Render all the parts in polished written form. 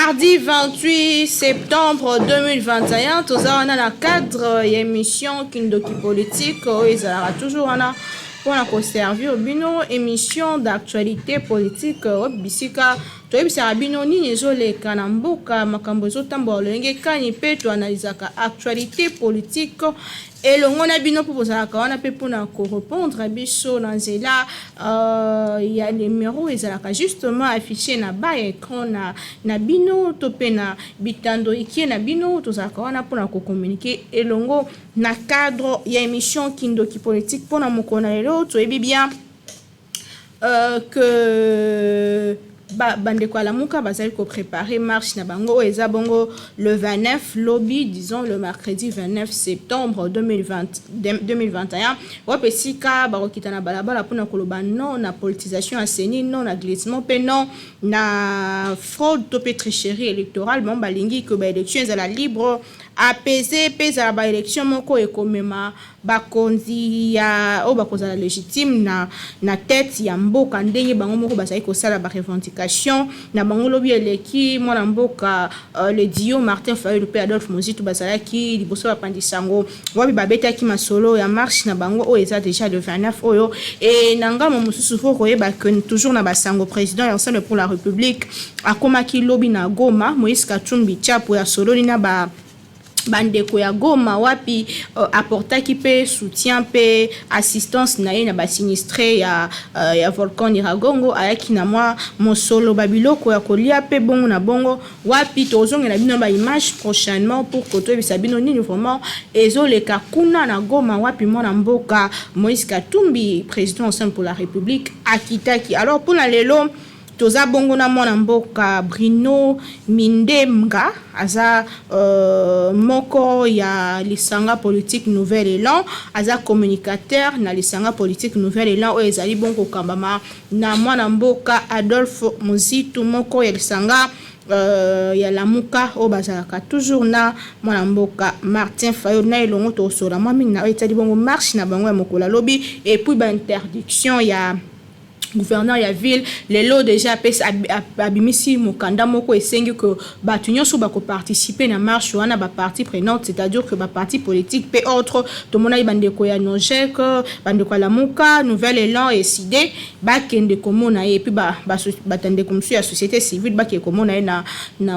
Mardi 28 septembre 2021, toza wana na cadre ya émission Kindoki Politique oyo ezalaka toujours wana mpona koservir bino émission d'actualité politique, oyo bisika toyebisaka bino nini ezoleka na mboka, makambo ezotambola lolenge kani, mpe toanalizaka actualité politique elongo na bino, mpo bozalaka wana mpe mpona korépondre biso na nzela ya numéro ezalaka justement affiché na ba écran na bino to mpe na bitando ikie na bino. Tozalaka wana mpona kocommuniquer elongo na cadre ya émission Kindoki Politique. Mpona mokolo na lelo, toyebi bien que bandeko ya Lamuka bazali kopréparer marche na bango oyo eza bongo le 29, lobi, disons le mercredi 29 septembre 2020, 2021, wapi esika bakokita na balabala mpona koloba non na politisation ya CENI, non na glissement mpe non na fraude to mpe tricherie électorale. Bango balingi ke baélection ezala libre, apaisé, mpe ezala baélection moko ekomema bakonzi ya oyo bakozala légitime na tête ya mboka, ndenge bango moko bazali kosala barevendication na bango. Lobi eleki, mwana mboka le dio Martin Fayulu mpe Adolphe Muzito bazalaki liboso bapandisa yango, wapi babetaki masolo ya marche na bango oyo eza déjà le 29 oyo. E na ngambo mosusu, faut koyeba ke toujours na basango, président ya Ensemble pour la République akomaki lobi na Goma. Moïse Katumbi Chapwe asololi na ba bandeko ya Goma, wapi aportaki mpe soutien mpe assistance na ye na basinistrés ya volcan Nyiragongo. Ayaki na mwa mosolo, babiloko ya kolia mpe bongo na bongo, wapi tozongela bino baimage prochainement pour que toyebisa bino nini vraiment ezoleka kuna na Goma, wapi mwana mboka Moïse Katumbi, président Ensemble pour la République, akitaki. Alors, mpona lelo, toza bongo na mwana mboka Bruno Mindemga, aza moko ya lisanga politique Nouvel Élan, aza communicateur na lisanga politique Nouvel Élan oyo ezali bongo kokambama na mwana mboka Adolphe Muzito, moko ya lisanga ya Lamuka oyo bazalaka toujours na mwana mboka Martin Fayulu. Na elongo tokosola mwa mingi na oyo etali bongo marche na bango ya mokolo alobi, et puis bainterdiction ya gouverneur ya ville. Lelo déjà apesi, abimisi mokanda moko esengi ke bato nyonso bakoparticipe na marche wana, bapartie prenante, c'est-à-dire que baparti politique mpe autre, tomonaki bandeko ya Nogec, bandeko ya Lamuka, Nouvel Élan, Ecidé, bakende komona ye, et puis batandeko mosusu ya société civile bakende komona ye na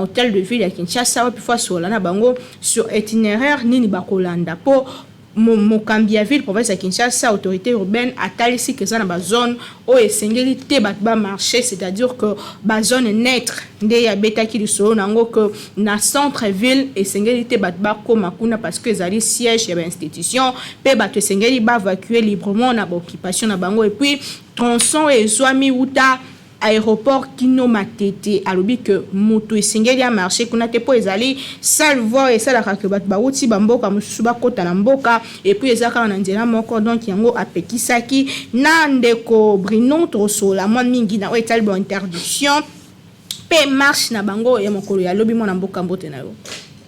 hôtel de ville ya Kinshasa, wapi faut asola na bango sur itinéraire nini bakolanda, mpo mokambi ya ville province ya Kinshasa, autorité urbaine, atalisi ke eza na bazone oyo esengeli te bato bamarche, c'est-à-dire que bazone neutre nde abetaki lisolo na yango, ke na centre ville esengeli te bato bakóma kuna parce que ezali siège ya bainstitution, mpe bato esengeli baévacue librement na baoccupation na bango. Et puis tronçon ezwami wuta aéroport kino Matete, alobi ke moto esengeli amarche kuna te, mpo ezali seule voie esalaka ke bato bawuti bamboka mosusu bakɔta na mboka, et puis eza kaka na nzela moko, donc yango apekisaki. Na ndeko Bruno tokosola mwa mingi na oyo etali bainterdiction mpe marche na bango ya mokolo ya lobi. Mwana mboka, mbote na yo.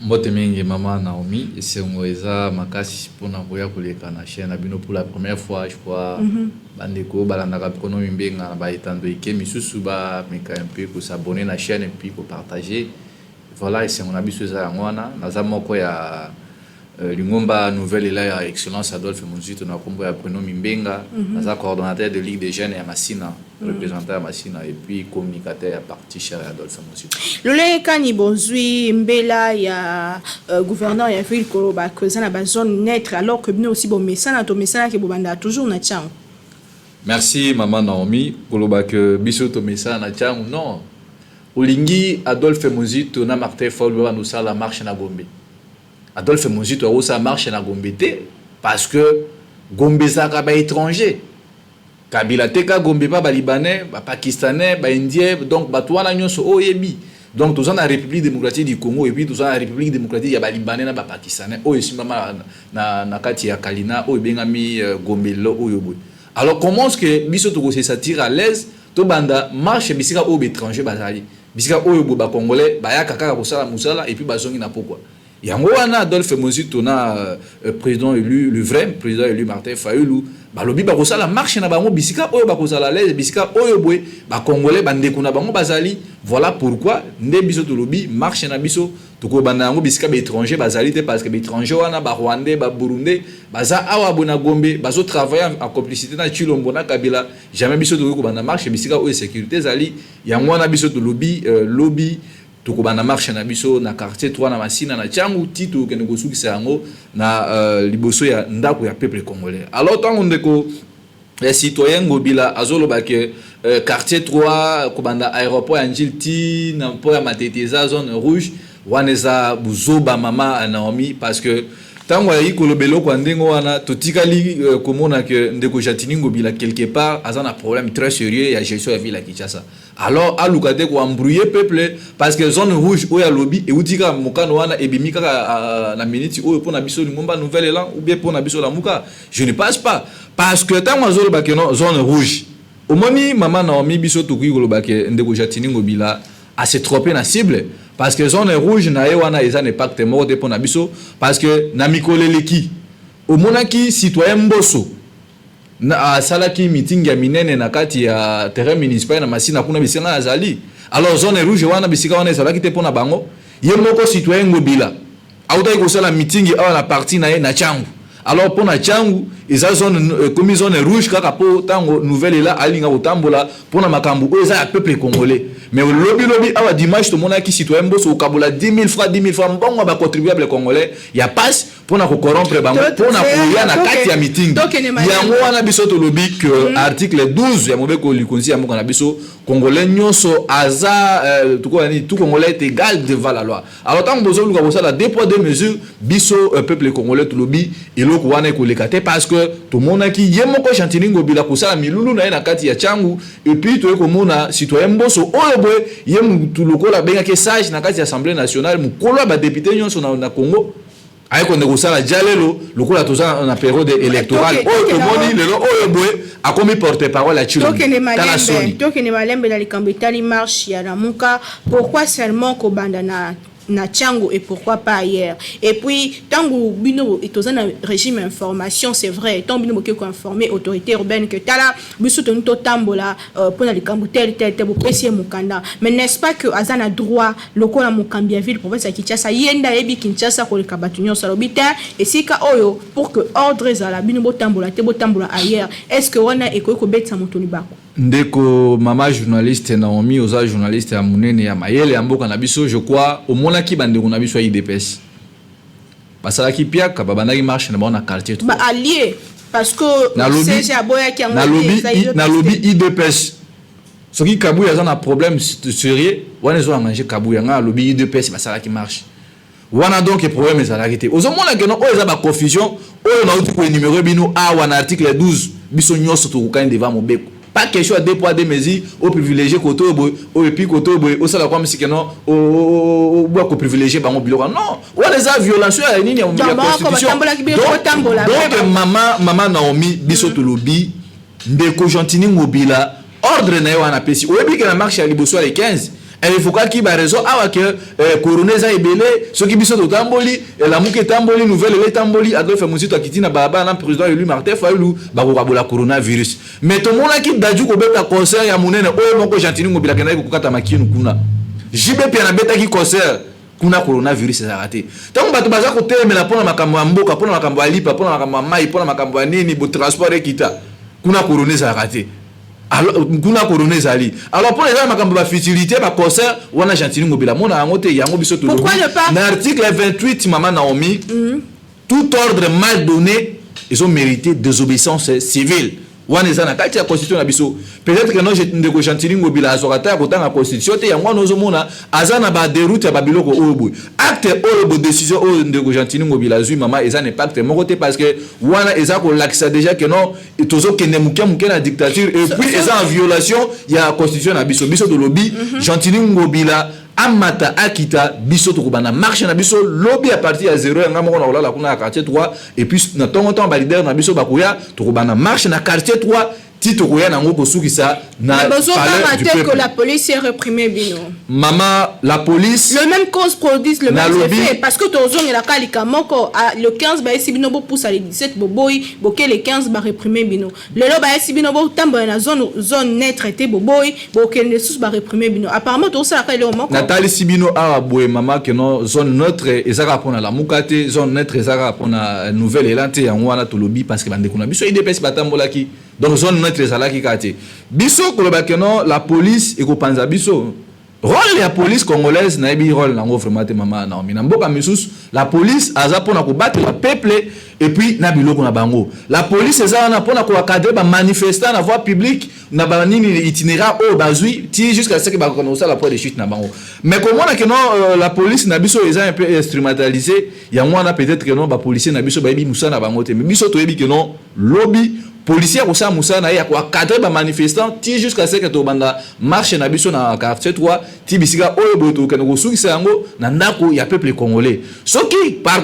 Mbote mingi, mama Naomi. Esengo eza makasi mpona koya koleka na chaîne na bino pour la première fois, je crois. Bandeko balandaka Bruno Mimbenga na baetando eke misusu, bameka mpe kos'abonner na chaîne et puis kopartager. Voilà, esengo na biso eza yango wana. Naza moko ya lingomba Nouvel Élan ya Excellence Adolphe Muzito, na nkombo ya Bruno Mimbenga. Naza coordonnateur de Ligue des jeunes ya Masina, représentant ya Masina et puis communicateur ya parti cher ya Adolphe Muzito. Lolenge kani bozwi mbela ya gouverneur ya ville koloba ke eza na bazone neutre, alors que bino aussi bomesana, tomesanaki bobandaka toujours na Tshangu? Merci, mama Naomi. Koloba ke biso tomesana na Tshangu, non. Olingi Adolphe Muzito na Martin Fayulu bandosala marche na Gombe, Adolphe Muzito akosala marche na Gombe te, parce que Gombe ezalaka baétranger. Kabila teka Gombe mpa Balibanais, Bapakistanais, Baindien, donc bato wana nyonso oyo oyebi. Donc toza na République démocratique du Congo et puis toza na République démocratique ya Balibanais na Bapakistanais oyo esimbama na kati ya Kalina oyo ebengami Gombe lelo oyo boye. Alors, comment est-ce que biso tokose sentir à l'aise tobanda marche bisika oyo baétranger bazali, bisika oyo boye bacongolais bayaka kaka kosala mosala et puis bazongi na pokwa? Yango wana Adolphe Mozito na président élu, le vrai président élu Martin Fayulu, balobi bakosala marche na bango bisika oyo bakozala l'aise, bisika oyo boye bacongolais, bandeko na bango bazali. Voilà pourquoi nde biso tolobi marche na biso tokobanda yango bisika baétranger bazali te, parce que baétranger wana, barwandais, baburundais, baza awa boye na Gombe, bazotravaille en complicité na Tshilombo na Kabila. Jamais biso tokoki kobanda marche bisika oyo sécurité ezali. Yango wana biso tolobi lobi tokobanda marche na biso na quartier 3 na Masina na Tshangu, ti tokokende kosukisa yango na liboso ya ndako ya peuple congolais. Alors ntango ndeko ya citoyen Ngobila azoloba ke quartier 3 kobanda aéroport ya Ndjili ti na mpo ya Matete eza zone rouge, wana eza buzoba, mama Naomi, parce que ntango ayaki koloba eloko ya ndenge wana, totikali komona ke ndeko Gentiny Ngobila quelque part aza na problème très sérieux ya gestion ya ville ya Kinshasa. Alors aluka te koembrouiller peuple, parce que zone rouge oyo alobi euti kaka mokano wana ebimi kaka na minute oyo mpo na biso lingomba Nouvel Élan ou bien mpo na biso Lamuka? Je ne pense pas, parce que ntango azoloba ke non, zone rouge, omoni, mama Naomi, biso tokoki koloba ke ndeko Gentiny Ngobila ase trompe na cible, parce que zone rouge na ye wana eza na impact moko te mpo na biso, parce que na mikolo eleki omonaki citoyen Mboso asalaki meeting ya minene na kati ya terrain municipal na Masina kuna, bisika azali. Alors zone rouge wana, bisika wana ezalaki te mpo na bango. Ye moko citoyen Ngobila autaki kosala meeting awa na parti na ye na Tshangu. Alors mpo na Tshangu eza zone, ekomi zone rouge kaka mpo ntango Nouvel Élan alinga kotambola mpo na makambo oyo eza ya peuple congolais. Mais lobi lobi awa dimanche, tomonaki citoyen Mboso kokabola 10 000 francs, 10 000 francs, mbongo ya bacontribuable congolais ya passe, mpona kocorrompre bango mpona koya na kati ya meeting. Yango wana biso tolobi ke article 12 ya mobeko likonzi ya mboka na biso, congolais nyonso aza nini, tout Congolais est égal devant la loi. Alors ntango bozoluka kosala deux poids deux mesures, biso peuple congolais tolobi eloko wana ekoleka te, parce que tomonaki ye moko Gentiny Ngobila kosala milulu na ye na kati ya Tshangu, et puis toye komona citoyen Mboso oyo boye, ye mutu lokola abengaki sage na kati ya Assemblée nationale, mokolo ya badéputé nyonso na Congo, aye konde kosala dia lelo lokola toza na période électorale oyo tomoni lelo oyo boye akomi porte parole ya Tshilombo. Tala soni. Tokende malembe na likambo etali marche ya Lamuka. Pourquoi seulement kobanda na Tshangu et pourquoi pas ailleurs? Et puis ntango bino, toza na régime information, c'est vrai, ntango bino bokoki koinformer autorité urbaine que tala, biso toni totambola mpona likambo tel tel tel, bopesi ye mokanda, mais n'est-ce pas que aza na droit lokola mokambi ya ville province ya Kinshasa? Ye nde ayebi Kinshasa koleka bato nyonso. Alobi te esika oyo, pour que ordre ezala, bino botambola te, botambola ailleurs. Est ce que wana ekoki kobetisa moto libako? Ndeko mama journaliste Naomi, oza journaliste ya monene ya mayele ya mboka na biso. Je crois omonaki bandeko na biso ya UDPS basalaki piaka, babandaki marche na bango na quartier. Baallié, parce que CG aboyaki yango. Nalobi UDPS. Soki Kabuya aza na problème sérieux wana, ezoarrange Kabuya. Ngai alobi UDPS basalaki marche wana, donc problème ezalaki te. Ozomona ke non, oyo eza baconfusion oyo nauti koénumérer bino awa na article 12. Biso nyonso tokokani devant mobeko. Pas question ya deux poids deux mesures, oprivilégie kote oyo boye, oyo et puis kote oyo boye osala kwa misike non, obwa koprivilégie bango biloko. Non, wana eza violation ya nini, ya constitution. Donc mama Naomi, biso tolobi ndeko Gentiny Ngobila, ordre na ye wana apesi, oyebi ke na marche ya liboso ya le 15, evokaki baraison awa ke corona eza ebele. Soki biso totamboli, Elamuki etamboli, Nouvel Élan etamboli, Adolphe Muzito akiti na balabala na président élu Martin Fayulu, bakokabola coronavirus. Mais tomonaki Dadju kobeta concert ya monene oyo moko Gentiny Ngobila akendaki kokata makinu kuna, JB Mpiana abetaki concert kuna, coronavirus ezalaka te. Ntango bato baza kotelemela mpona makambo ya mboka, mpona makambo ya lipa, mpona makambo ya mai, mpona makambo ya nini, botransport ekita kuna, corona ezalaka te. Kuna corona ezali. Alors mpona eza makambo bafutilité, baconcert wana, Gentiny Ngobila mona yango te. Yango biso tolobi na article 28, mama Naomi, tout ordre mal donné ezomérité désobéissance civile. Wana eza na kati ya constitution na biso. Peut-être que non, ndeko Gentiny Ngobila azwaka ta ya kotanga constitution te. Yango wana ozomona aza na badéroute ya babiloko oyo boye. Acte oyo bo, décision oyo ndeko Gentiny Ngobila azwi, mama, eza na impact moko te, parce que wana eza kolakisa déjà ke non, tozokende moke moke na dictature, et puis eza en violation ya constitution na biso. Biso tolobi Gentiny Ngobila amata akita, biso tokobanda marche na biso lobi à partir ya 0. Yanga moko na kolala kuna ya quartier 3, et puis na ntongo ntongo baleader na biso bakoya, tokobanda marche na quartier 3. Ti tokoya nango kosukisa na palais du peuple. Que la police est réprimée bino. Mama, la police. Le même cause produit le même effet, parce que tozongelaka lika moko le 15, bayesi bino bopusa le 17, boboyi, boke le 15, baréprimer bino. Lelo bayesi bino botambola na zone neutre te, boboyi, bokende lisusu, baréprimer bino. Apparemment tozosalaka eloko moko. Natalisi bino awa boye, mama, ke non, zone neutre eza kaka mpona Lamuka te, zone neutre eza kaka mpona Nouvel Élan te. Yango wana tolobi, parce que bandeko na biso UDPS batambolaki, donc zone neutre ezalaki kaka te. Biso koloba ke non, la police ekopanza biso, rôle ya police congolaise, nayebi rôle nango vraiment te, mama Naomi. Na mboka misusu, la police aza mpona kobatela peuple et puis na biloko na bango. La police eza wana mpona koencadrer bamanifestant na voie publique, na banini, itinéraire oyo bazwi, ti jusqu'à ce que bakokana kosala point de chute na bango. Mais komona ke non, la police na biso eza un peu instrumentalisé, yango wana peut-être ke non, bapolicier na biso bayebi mosala na bango te. Mais biso toyebi ke non, lobi policier akosala mosala na ye ya koencadrer bamanifestant ti jusqu'à ce que tobanda marche na biso na quartier 3, ti bisika oyo boye tokende kosukisa yango na ndako ya peuple congolais. Soki par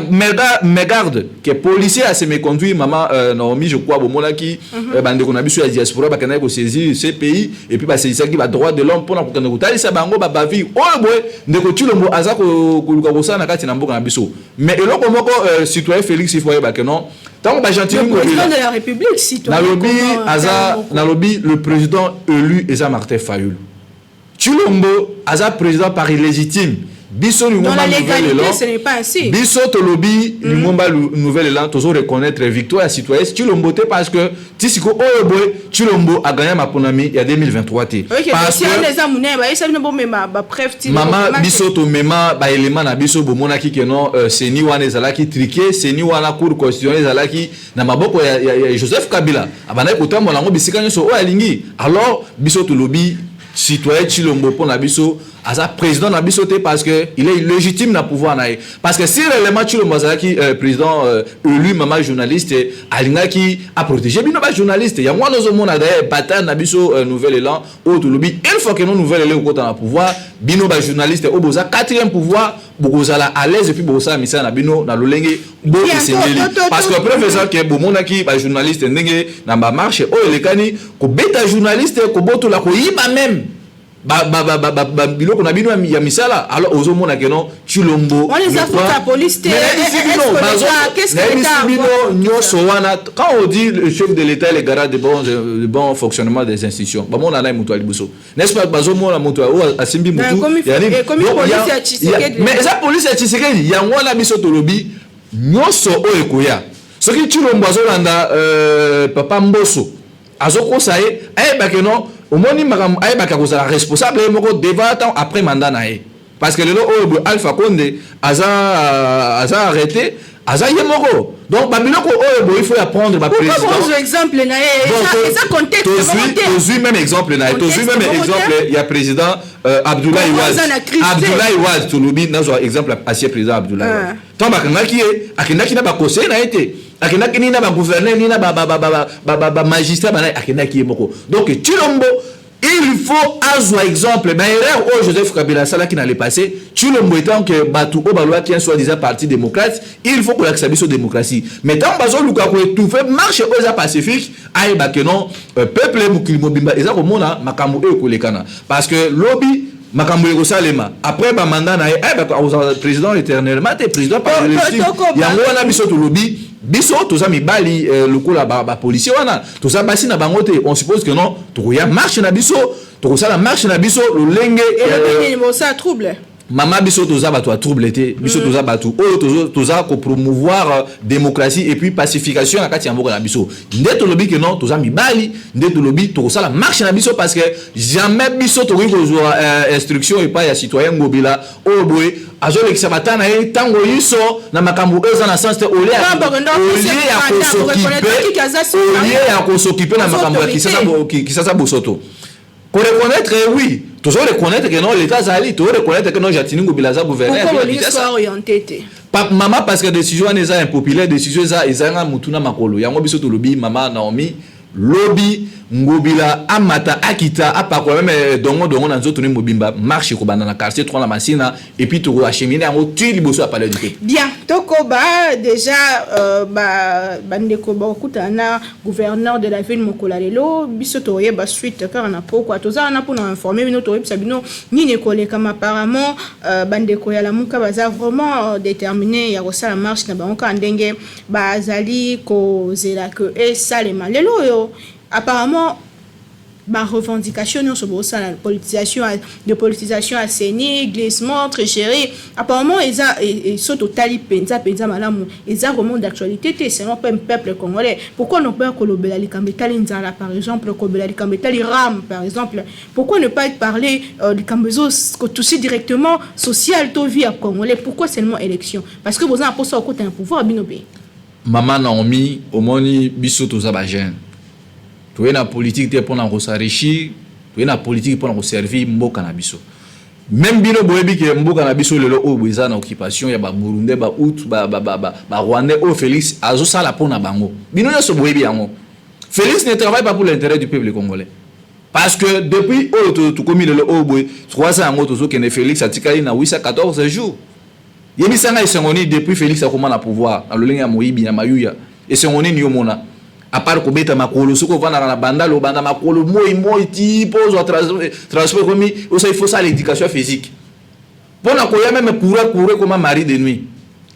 mégarde ke policier ase méconduire, mama Naomi, je crois bomonaki bandeko na biso ya diaspora bakendaki kosaisir CPI et puis basaisisaki badroit de l'homme mpona kokende kotalisa bango babavi oyo boye ndeko Tshilombo aza koluka kosala na kati na mboka na biso. Mais eloko moko, citoyen Félix, il faut oyeba ke non, ntango baGentiny Président de la République, citoyen. Nalobi aza, nalobi le président élu eza Martin Fayulu. Tshilombo aza président par illégitime. Biso lingomba Nouvel Élan, ce n'est pas ainsi. Biso tolobi lingomba Nouvel Élan tozo reconnaître victoire ya citoyen Tshilombo te, parce que ti siko oyo boye, Tshilombo agagné maponami ya 2023 te. Parce que mama, biso tomema baélément na biso. Bomonaki ke non, CENI wana ezalaki truqué. CENI wana, Cour constitutionnelle ezalaki na maboko ya Joseph Kabila, abandaki kotambola yango bisika nyonso oyo alingi. Alors biso tolobi citoyen Tshilombo mpo na biso aza président na biso te, parce que il est illégitime na pouvoir na ye. Parce que si réellement Tshilombo azalaki président élu, mama journaliste, alingaki aprotéger bino bajournaliste. Yango wana ozomona d'ailleurs bataille na biso Nouvel Élan oyo tolobi, une fois que no Nouvel Élan ekokota na pouvoir, bino bajournaliste oyo boza quatrième pouvoir bokozala à l'aise et puis bokosala misala na bino na lolenge bo esengeli. Parce que preuve eza ke bomonaki bajournaliste ndenge na bamarche oyo elekani, kobeta journaliste, kobotola, koyiba même biloko na bino ya misala. Alors ozomona ke non, Tshilombo, nayebisi bino nyonso wana. Quand on dit le chef de l'État est le garant de bon fonctionnement des institutions, bamona na ye moto ya liboso, n'est-ce pas? Bazomona moto oyo asimbi motu, mais eza police ya Tshisekedi. Yango wana biso tolobi nyonso oyo ekoya, soki Tshilombo azolanda papa Mboso, azokosa ye, ayebake non, omoni makambo, ayebaka kozala responsable ye moko devant temps après mandat na ye. Parce que lelo oyo boye, Alpha Conde aza arrêté, aza ye moko. Donc babiloko oyo boye, il faut apprendre baprésident. Exemple na ye eza contexte. Tozwi même exemple na ye, tozwi même exemple ya président Abdoulaye Wade. Abdoulaye Wade, tolobi nazwa exemple ancien président Abdoulaye Wade, ntango bakangaki ye, akendaki na baconseiller na ye te, akendaki nini na bagouverneur, nini na bamagistrat bana, akendaki ye moko. Donc Tshilombo, il faut azwa exemple baerreur oyo Joseph Kabila asalaki na le passé. Tshilombo, étant que bato oyo balwaki un soi-disant parti démocrate, il faut kolakisa biso démocratie. Mais ntango bazoluka koétouffer marche oyo eza pacifique, ayeba ke non, peuple, mokili mobimba eza komona makambo oyo ekolekana. Parce que lobi makambo ekosalema après bamandat na ye, ayebaka akozala président éternellement te, président par légitime. Yango wana biso tolobi, biso toza mibali lokola bapolicier wana, toza basi na bango te. On suppose que non, tokoya marche na biso, tokosala marche na biso lolenge. Trouble. Mama, biso toza bato ya trouble te. Biso toza bato oyo toza kopromouvoir démocratie et puis pacification na kati ya mboka na biso. Nde tolobi ke non, toza mibali. Nde tolobi tokosala marche na biso, parce que jamais biso tokoki kozwa instruction epai ya citoyen Ngobila oyo boye azolekisa bata na ye ntango nyonso na makambo oyo eza na sens te, au lieu ya kos'occuper na makambo ya Kinshasa bosoto. Koreconnaître, oui, tozo reconnaître que non, l'État azali, tozo reconnaître que non, Gentiny Ngobila aza gouverneur. Mama, parce que décision wana eza impopulaire, décision eza ezanga mutu na makolo. Yango biso tolobi, mama Naomi, Lobi Ngobila amata akita apakola même dongo dongo na nzoto ni mobimba, marche ekobanda na quartier 3 na Masina et puis toko acheminer yango ti liboso ya palais du peuple. Bien, tokoba déjà ba bandeko bakutana na gouverneur de la ville mokolo ya lelo. Biso toyeba suite kaka na pokwa. Toza wana mpona informer bino, toyebisa bino nini ekolekama. Apparemment bandeko ya Lamuka baza vraiment déterminé ya kosala marche na bango kaka ndenge bazali kozela ke esalema lelo oyo. Apparemment barevendication nyonso bosala, politisation de politisation ya CENI, glissement, tricherie, apparemment eza so totali mpenza mpenza malamu, eza vraiment d'actualité te selon mpe peuple congolais. Pourquoi ne pas kolobela likambo etali nzala, par exemple, kolobela likambo etali RAM, par exemple? Pourquoi ne pas parler likambo ezotoucher directement social to vie ya congolais? Pourquoi seulement élection? Parce que boza na mposa okota na pouvoir, bino mpe. Mama Naomi, omoni, biso toza bajeune, toye na politique te mpona kos'enrichir, toye na politique mpona koservir mboka na biso. Même bino boyebi ke mboka na biso lelo oyo eza na occupation ya Baburundais, Bahutu, Barwandais oyo Félix azosala mpona bango. Bino nyonso boyebi yango. Félix ne travaille pas pour l'intérêt du peuple congolais, parce que depuis oyo tokomi lelo oyo boye, 3 ans yango tozokende, Félix atikali na 814 jours. Yebisanga, esengo nini depuis Félix akoma na pouvoir na lolenge ya moyibi na mayuya? Esengo nini yo mona, à part kobeta makolo? Soki ovandaka na Bandala, obanda makolo moi moi ti mpo ozwa transport. Ekomi osa, il faut sala éducation physique mpona koya. Même courant, courant ekoma mari de nuit.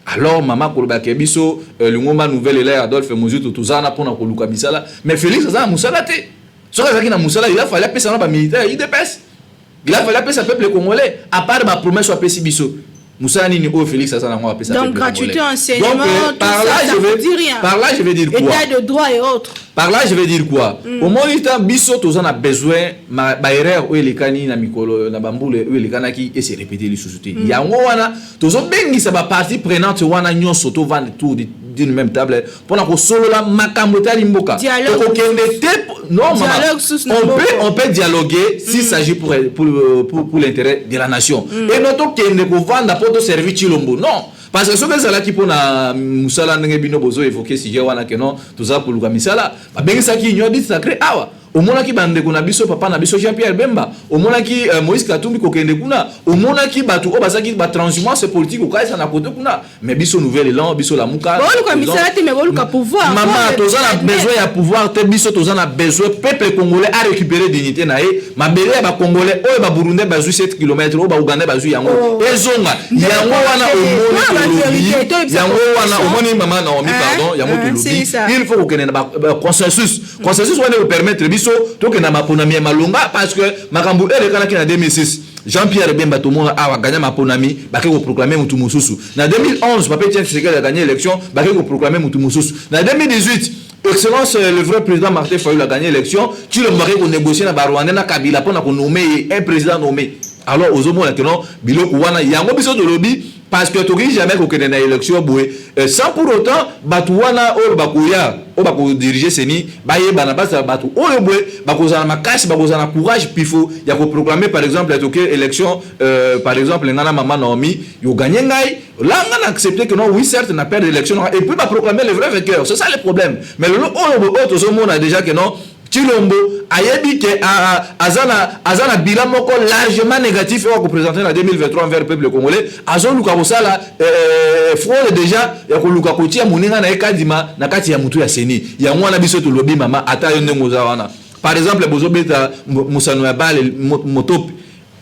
Alors mama, kolobaka biso lingomba Nouvel Élan ya Adolphe Muzito, toza wana mpona koluka misala, mais Félix aza na mosala te. Soki azalaki na mosala, il a fallu apesa na bamilitaire ya UDPS, il a fallu apesa peuple congolais. À part bapromesse oyo apesi biso, mosala nini oyo Félix aza nango apesa? Donc gratuité, enseignement, donc, par tout là, ça, je ça vais dit rien. Par là, je vais dire quoi? État de droit et autres. Par là, je vais dire quoi? Omoni ta biso toza na besoin baerreur oyo elekani na mikolo na bambula oyo elekanaki ese répéter lisusu te. Yango wana tozobengisa bapartie prenante wana nyonso, tovanda autour d'une même table mpona kosolola makambo etali mboka. Tokokende te, non mama, on peut dialoguer s'il s'agit pour l'intérêt de la nation et non tokende kovanda mpo toservi Tshilombo, non. Parce que soki ezalaki mpona mosala ndenge bino bozo évoquer sujet wana ke non, toza koluka misala, babengisaki union dite sacrée awa, omonaki bandeko na biso, papa na biso Jean Pierre Bemba, omonaki Moïse Katumbi kokende kuna, omonaki bato oyo bazalaki batranshumance politique okalisa na kote kuna. Mais biso Nouvel Élan, biso Lamuka, boluka misala te, mais boluka pouvoir. Mama, toza na besoin ya pouvoir te. Biso toza na besoin peuple congolais a récupérer dignité na ye. Mabele ya bacongolais oyo Baburundais bazwi 7 km, oyo Baugandais bazwi yango, ezonga. Yango wana omoni tolobi, yango wana omoni, mama Naomi, pardon, yango tolobi, il faut kokende na consensus. Consensus wana ekopermettre biso tokende na maponami ya malonga, parce que makambo elekanaki na 2006, Jean-Pierre Bemba tomona awa gagna maponami, bake koproclame mutu mosusu. Na 2011, papa Etienne Tshisekedi agagné élection, bake koproclame mutu mosusu. Na 2018, excellence le vrai président Martin Fayulu a gagné élection, Tshilombo bake konégocier na Barwandais na Kabila mpona konommer ye un président nommé. Alors ozomona ke non, biloko wana yango biso tolobi, parce que tokoki jamais kokende na élection boye sans pour autant bato wana oyo bakoya, oyo bakodirige CENI, bayebana, bazala bato oyo boye bakozala makasi, bakozala na courage pifo ya koproclamer. Par exemple, toke élection, par exemple ngai na mama Naomi, yo gagné ngai là, nga na accepté que non, oui, certes na perdre élection et puis baproclamer le vrai vainqueur. C'est ça le problème. Mais lelo oyo oyo tozomona déjà que non, Tshilombo ayebi ke aza na bilan moko largement négatif oyo akoprésente na 2023 envers peuple congolais. Azoluka kosala fraude déjà ya koluka kotia moninga na ye Kadima na kati ya motu ya CENI. Yango wana biso tolobi, mama, ata yo ndenge oza wana, par exemple bozobeta mosano ya bale motope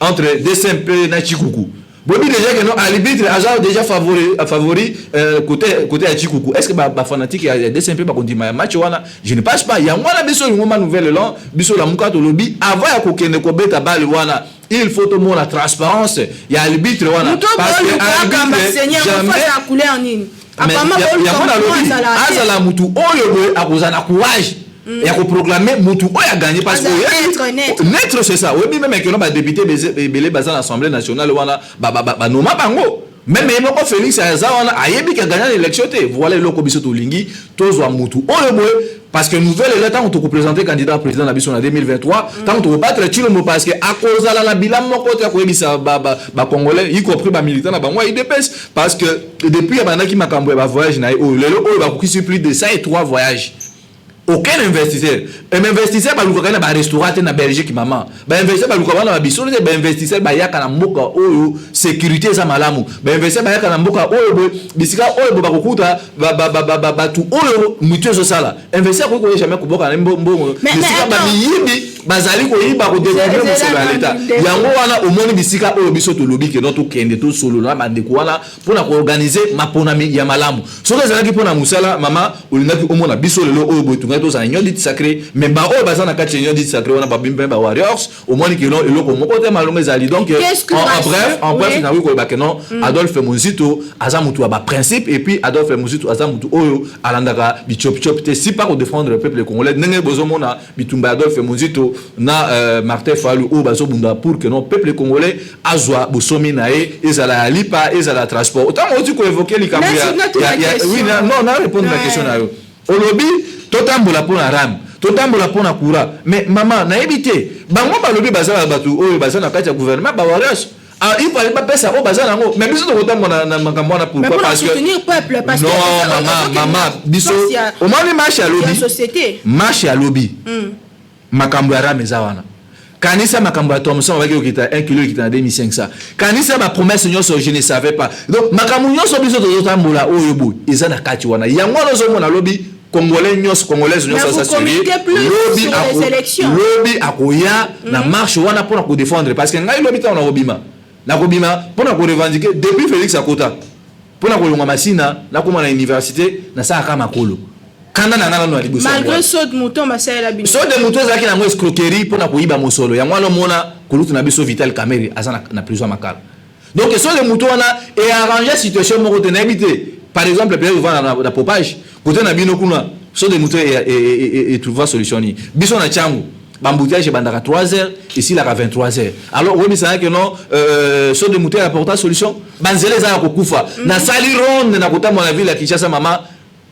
entre DCMP na Chikuku, boyebi déjà que non, arbitre aza déjà favori côté ya Chikuku. Est ce que bafanatique ya DCMP bakondima ya match wana? Je ne pense pas. Yango wana biso lingomba Nouvel Élan, biso Lamuka, tolobi avant ya kokende kobeta bale wana, il faut tomona transparence ya arbitre wana. Parce que arbitre jamais, yango nalobi, azala mutu oyo boye akozala na courage ya koproclamer mutu oyo agagné, parce que neutre, c'est ça. Oyebi même ekeno badéputé ebele baza na Assemblée nationale wana, banoma bango. Même ye moko Félix aza wana, ayebi ke agagné na élection te. Voilà eloko biso tolingi, tozwa mutu oyo boye, parce que Nouvel Élan, ntango tokoprésente candidat président na biso na 2023, ntango tokobattre Tshilombo, parce que akozala na bilan moko te akoyebisa bacongolais, y compris bamilitant na bango ya UDPS, parce que depuis abandaki makambo ya bavoyage na ye oyo, lelo oyo bakokisi plus de 103 voyages. Aucun investisseur. Un investisseur balukaka na barestaurant te na Belgique, mama. Bainvestisseur baluka wana babisolo te. Bainvestisseur bayaka na mboka oyo sécurité eza malamu. Bainvestisseur bayaka na mboka oyo boye, bisika oyo boye bakokuta bato oyo mitu ezosala. Investisseur akoki koya jamais koboka na mbongo bisika bamiyibi bazali koyiba, kodétourner mosolo ya leta. Yango wana omoni bisika oyo biso tolobi ke no, tokende tosolola na bandeko wana mpona koorganiser maponami ya malamu. Soki ezalaki mpona mosala, mama, olingaki omona biso lelo oyo boye tungaki tozala union dite sacrée. Mais baoyo baza na kati ya union dite sacrée wana, babimi mpe bawarriors. Omoni ke non, eloko moko te malongo ezali. Donc en bref, nakoki koyeba ke non, Adolphe Muzito aza motu ya baprincipe. Et puis Adolphe Muzito aza motu oyo alandaka bichopichop te, si pas kodéfendre le peuple congolais. Ndenge bozomona bitumba ya Adolphe Muzito na Martin Fayulu oyo bazobunda pour que non, peuple congolais azwa bosomi na ye, ezala ya lipa, ezala ya transport. Otango oti koévoquer likambo ya, oui, non, na répondre na question na yo. Olobi totambola mpo na RAM, totambola mpo na courant. Mais mama, nayebi te, bango balobi baza bato oyo baza na kati ya gouvernement, bawarriors. Ah, il fallait bapesa oyo baza nango, mais biso tokotambola na makambo wana. Pourquoi? Parce que non, mama, mama, biso omoni marche ya lobi, marche ya lobi, makambo ya RAM eza wana. Kanisa makambo ya Thomson, babaki kokita 1 kilo, ekita na 2500. Kanisa bapromesse nyonso, je ne savais pas. Donc makambo nyonso biso tozotambola oyo boye eza na kati wana. Yango wana ozomona lobi Congolais nyonso, Congolaise nyonso lobi akoya na marche wana mpona kodéfendre. Parce que ngai lobi ntango nakobima, nakobima mpona korevendiquer. Depuis Félix akota, mpona kolongwa Masina nakóma na université, nasalaka makolo. Kanda na nga nano ya liboso. Malgré saut de mouton basalela bino. Saut de mouton ezalaki nango escroquerie mpona koyiba mosolo. Yango wana omona kolutu na biso Vital Kamerhe aza na prison Makala. Donc saut de mouton wana earrange situation moko te. Nayebi te, par exemple, peut-être ovanda na Popage, kote na bino kuna, saut de mouton etrouva solution nini? Biso na Tshangu, bambouteillage ebandaka 3 heures, esilaka 23 heures. Alors oyebisaka ke non, saut de mouton apporta solution? Banzela eza ya kokufa. Nasali ronde na kotambola na ville ya Kinshasa, mama,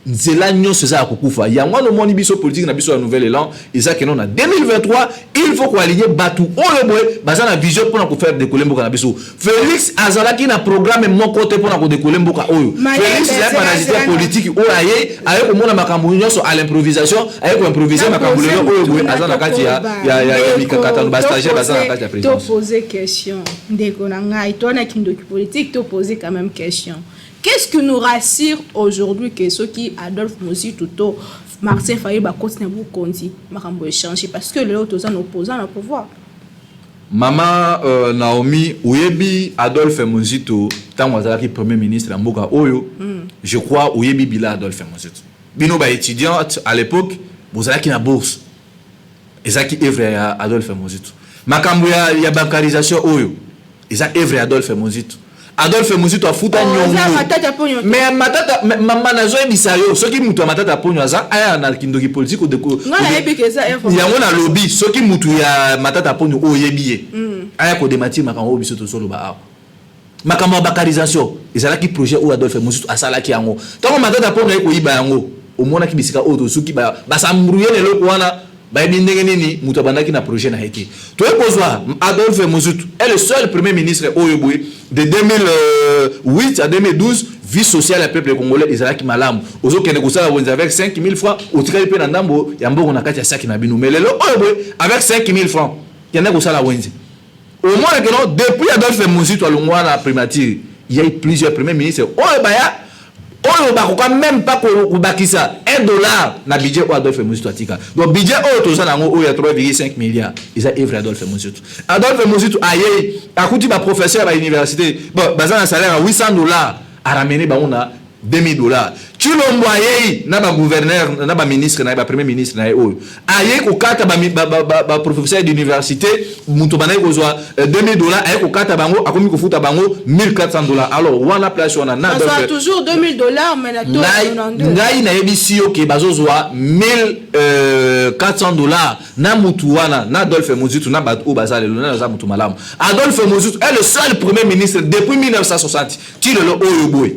nzela nyonso eza ya kokufa. Yango wana omoni biso, politique na biso ya Nouvel Élan eza keno na 2023, il faut koaligner bato oyo boye baza na vision mpona kofaire décoller mboka na biso. Félix azalaki na programme moko te mpona kodécoller mboka oyo. Félix ezali parasite politique oyo aye komona makambo nyonso à l'improvisation, aye koimproviser makambo. Lelo oyo boye aza na kati ya mikakatano, bastagiaire baza na kati ya présidence. Topose question, ndeko na ngai, towana kindoki politique. Topose quand même question: qu'est-ce qui nous rassure aujourd'hui que soki Adolphe Muzito to Martin Fayulu bakoti na bokonzi, makambo echanger? Parce que lelo toza na opposant na pouvoir. Mama Naomi, oyebi Adolphe Muzito ntango azalaki premier ministre ya mboka oyo. Je crois oyebi bila Adolphe Muzito. Bino baétudiante à l'époque bozalaki na bourse, ezalaki œuvre ya Adolphe Muzito. Makambo ya bancarisation oyo eza œuvre ya Adolphe Muzito. Adolphe Muzito afuta nyongo. Mais Matata, mama, nazoyebisa yo, soki mutu ya Matata Ponyo aza aya na kindoki politique yango, nalobi soki mutu ya Matata Ponyo oyo oyebi ye, aya kodémentir makambo oyo biso tozoloba awa. Makambo ya bancarisation ezalaki projet oyo Adolphe Muzito asalaki yango. Ntango Matata Ponyo aye koyiba yango, omonaki bisika oyo tosuki, basambrouye leloko wana. Bayebi ndenge nini moto abandaki na projet na ye te. Toye kozwa Adolphe Muzito est le seul premier ministre oyo boye, de 2008 à 2012, vie sociale ya peuple congolais ezalaki malamu. Ozokende kosala wenze avec 5000 francs, otikali mpe na ndambo ya mbongo na kati ya saki na bino. Mais lelo oyo boye, avec 5000 francs, kende kosala wenze, omona ke non. Depuis Adolphe Muzito alongwa na primature, il y a eu plusieurs premiers ministres oyo baya, oyo bakoka même pas kobakisa 1 dollar na budget oyo Adolphe Muzito atika. Donc budget oyo toza nango oyo ya 3,5 milliards eza œuvre Adolphe Muzito. Adolphe Muzito ayei, akuti baprofesseur ya bauniversité, bon, baza na salaire ya 800 dollars, aramener bango na 2000 dollars. Tshilombo ayei na bagouverneur na baministre na ye, bapremier ministre na ye oyo ayei kokata baprofesseur d'université, moto bandaki kozwa 2000 dollars, aye kokata bango, akomi kofuta bango 1400 dollars. Alors wana place wana na toujours 2000 dollars, mais na ngai nayebisi yo ke bazozwa 1400 dollars na mutu wana na Adolphe Muzito na bato oyo baza lelo na aza mutu malamu. Adolphe Muzito est le seul premier ministre depuis 1960 ti lelo oyo boye.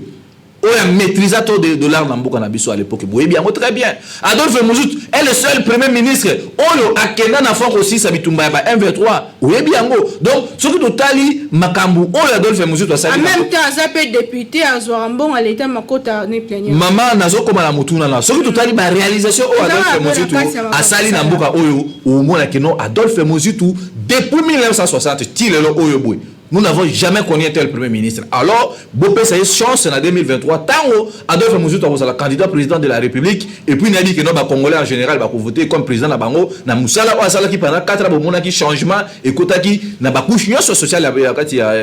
Oyo amaîtrisa taux de dollar na mboka na biso à l'époque, boyebi yango très bien. Adolphe Muzito est le seul premier ministre oyo akenda na front kosisa bitumba ya ba M23, oyebi yango. Donc soki totali makambo oyo Adolphe Muzito asali, en même temps aza mpe député, azwaka mbongo ya leta, makota ne plénière. Mama, nazokoma na motuna na soki totali baréalisation oyo Adolphe Muzito asali na mboka oyo, omonaki no Adolphe Muzito depuis 1960 ti lelo oyo boye, nous n'avons jamais connu un tel premier ministre. Alors bopesa ye chance na 2023, ntango Adolphe Muzito akozala candidat président de la République. Et puis nayebi ke no Bacongolais en général bakovote comme président na bango na mosala oyo asalaki pendant 4 ans. Bomonaki changement ekotaki na bacouche nyonso sociale ya kati ya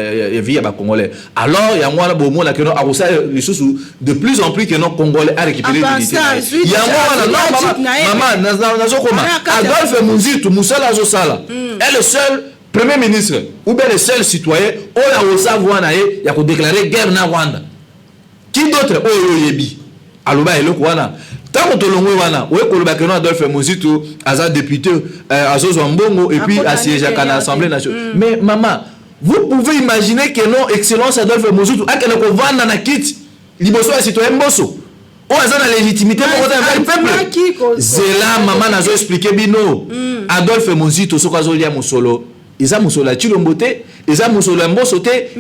vie ya Bacongolais. Alors yango wana bomonaki no akosala lisusu de plus en plus ke no Congolais a récupéré dignité. Yango wana, non mama, nazokoma. Adolphe Muzito, mosala azosala, est le seul premier ministre ou bien le seul citoyen oyo akosa na ye ya kodéclarer guerre na Rwanda. Qui d'autre oyo oyebi aloba eloko wana? Ntango tolongwe wana, oye koloba ke no Adolphe Muzito aza député, azozwa mbongo et puis asiégeaka na Assemblée nationale. Mais mama, vous pouvez imaginer que non, Excellence Adolphe Muzito akende kovanda na kiti liboso ya citoyen Mboso oyo aza na légitimité moko te envers peuple? Zela mama, nazo expliquer bino. Adolphe Muzito, soki azolia mosolo, eza mosolo ya Tshilombo te, eza mosolo ya Mboso te,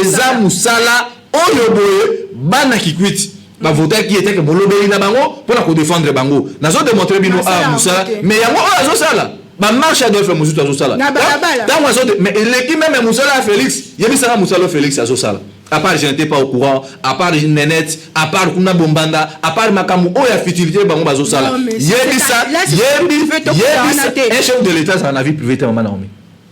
eza mosala oyo boye bana Kikwiti bavotaki eteke molobeli na bango mpona kodéfendre bango. Nazodémontre bino awa mosala, mais yango oyo azosala, bamarche Adolphe Muzito azosala ntango azo, mais eleki même mosala ya Félix. Yebisaka mosala oyo Félix azosala, à part je n'étais pas au courant, à part Nenette, à part kuna Bombanda, à part makambo oyo ya futilité bango bazosala. Yebisa, yebisa, un chef de l'État azala na vie privée te, mama Naomi.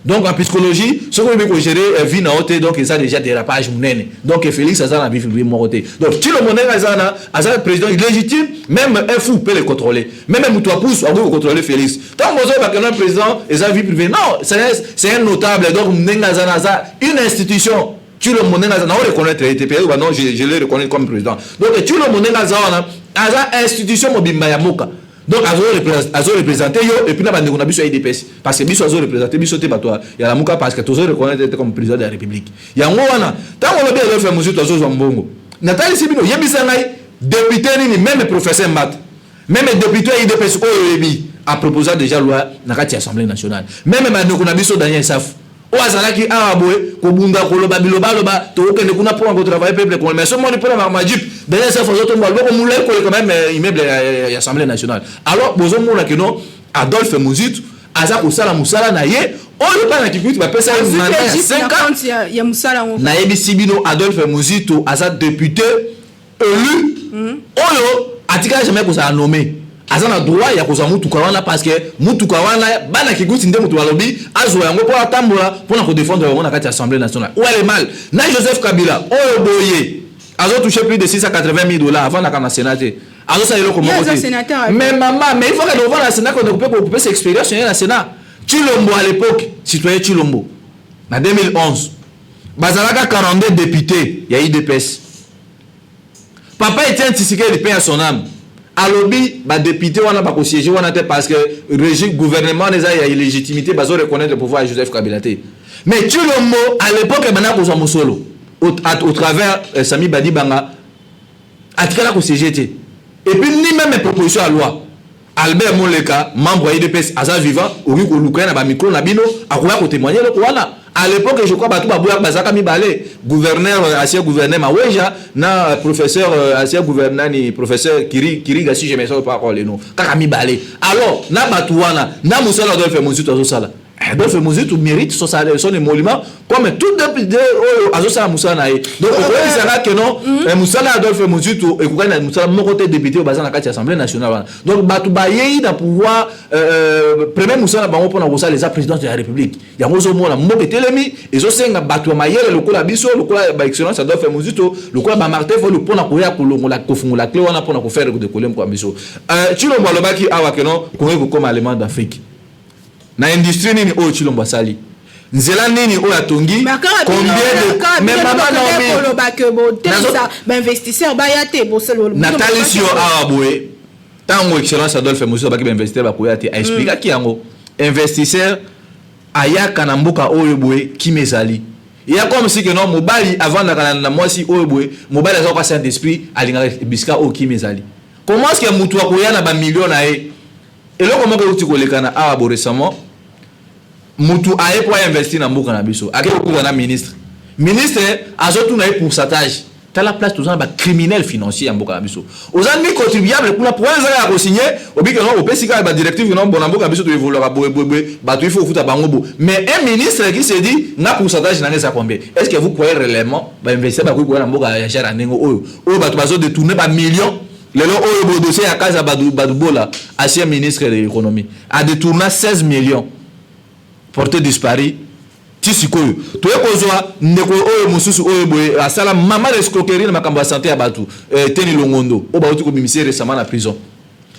Donc en psychologie, soki oyebi kogérer vie na yo te, donc eza déjà dérapage monene. Donc Félix aza na vie privée moko te. Donc Tshilombo, ndenge aza na, aza président légitime, même un fou peut le contrôler, même moto apusu akoki kocontrôler Félix. Ntango bozoyebaka no président eza vie privée, non, c'est un notable. Donc ndenge aza na, aza une institution. Tshilombo, ndenge aza na, oreconnaître ye te pe, non, je le reconnais comme président. Donc Tshilombo, ndenge aza wana, aza institution mobimba ya mboka. Donc azoreprésente yo et puis na bandeko na biso ya UDPS, parce que biso azoreprésente biso te, bato ya Lamuka, parce que tozoreconnaître te comme président de la République. Yango wana, ntango olobi Adolphe Muzito azozwa mbongo, natalisi bino. Yebisa ngai député nini, même professeur Mbata, même député ya UDPS oyo oyebi aproposa déjà loi na kati ya Assemblée nationale, même bandeko na biso Daniel Safu oyo azalaki awa boye kobunda, koloba bilobaloba, tokokende kuna mpona kotravailler peuple congolais. Mais somoni mpona makambo jeep, Daniel Safu azotombola loboko molai koleka même immeuble ya Assemblée nationale. Alors bozomona ke no Adolphe Muzito aza kosala mosala na ye oyo bana Kikwiti bapesa ye mandat ya 5 ans. Nayebisi bino, Adolphe Muzito aza député élu oyo atikala jamais kozala nommé. Aza na droit ya kozwa mutuka wana, parce que mutuka wana, bana Kikwiti nde moto balobi azwa yango mpo atambola mpona kodéfendre bango na kati ya Assemblée nationale. Où est le mal? Na Joseph Kabila oyo boye azotouche plus de 680 000 $, avandaka na Sénat te, azosala eloko moko te. Mais mama, mais il faut que ovanda na Sénat, konde kopesa expérience ye na Sénat. Tshilombo à l'époque, citoyen Tshilombo, na 2011 bazalaka 42 député ya UDPS. Papa Etienne Tshisekedi, paix à son âme, alobi badéputé wana bakosiége wana te, parce que régime, gouvernement wana eza ya illégitimité, bazo reconnaître pouvoir ya Joseph Kabila te. Mais Tshilombo à l'époque ebanda kozwa mosolo au travers Sami Badibanga, atikala kosiége te. Et puis ni même proposition ya loi. Albert Moleka, membre ya UDPS, aza vivant, okoki koluka ye na bamicro na bino, akoya kotémoigne eloko wana. À l'époque, je crois, bato baboyaka bazalaka mibale: gouverneur, ancien gouverneur Maweja na professeur, ancien gouverneur nani, professeur Kiriga, si je me souviens pas encore le nom. Kaka mibale. Alors na bato wana, na mosala Adolphe Muzito azosala, Adolphe Muzito mérite son salaire, son émolument, comme tout député oyo azosala mosala na ye. Donc okoyebisaka ke non, mosala ya Adolphe Muzito ekokani na mosala moko te député oyo baza na kati ya Assemblée nationale wana. Donc bato bayei na pouvoir, premier mosala na bango mpona kosala eza présidence de la République. Yango ozomona mboka etelemi, ezosenga bato ya mayele lokola biso, lokola baexcellence Adolphe Muzito, lokola bamartin Fayulu, mpona koya kolongola, kofungola clé wana mpona kofaire décoller moko ya biso. Tshilombo alobaki awa ke non, Kongo kokoma Allemagne d'Afrique. Na industrie nini oyo Tshilombo asali? Nzela nini oyo atongi? Combien de, mais mama Naomi, bainvestisseur baya te. Natalisi yo awa boye, ntango Excellence Adolphe Muzito abaki bainvestisseur bakoya te, aexplikaki yango. Investisseur ayaka na mboka oyo boye kima ezali. Ya comme si que non, mobali avandaka na mwasi oyo boye, mobali aza kwa Saint Esprit, alingaka bisika oyo kimi ezali. Comment est-ce que mutu akoya na bamillion na ye? Eloko moko euti koleka na awa bo récemment, mutu aye po ainvestir na mboka na biso, ake kokuta na ministre, ministre azotuna ye pourcentage. Tala place toza na bacriminel financier ya mboka na biso. Oza ni contribuable kuna, problème ezaka ya kosigner. Obike non, opesi kaka badirective non, bona mboka biso toévoluaka boye boye boye, bato il faut kofuta bango bo. Mais un ministre qui se dit: nga pourcentage na nga eza combien? Est ce que vous croyez réellement bainvestisseur bakoki koya na mboka ya genre ya ndenge oyo, oyo bato bazodétourner bamillion? Lelo oyo bo dossier ya Kaza Badubola, ancien ministre de l'Économie, a détourné 16 millions, porté disparu. Ti sikoyo toye kozwa ndeko oyo mosusu oyo boye asala mama de escroquerie na makambo ya santé ya bato, Teni Longondo, oyo bauti kobimisa ye récemment na prison,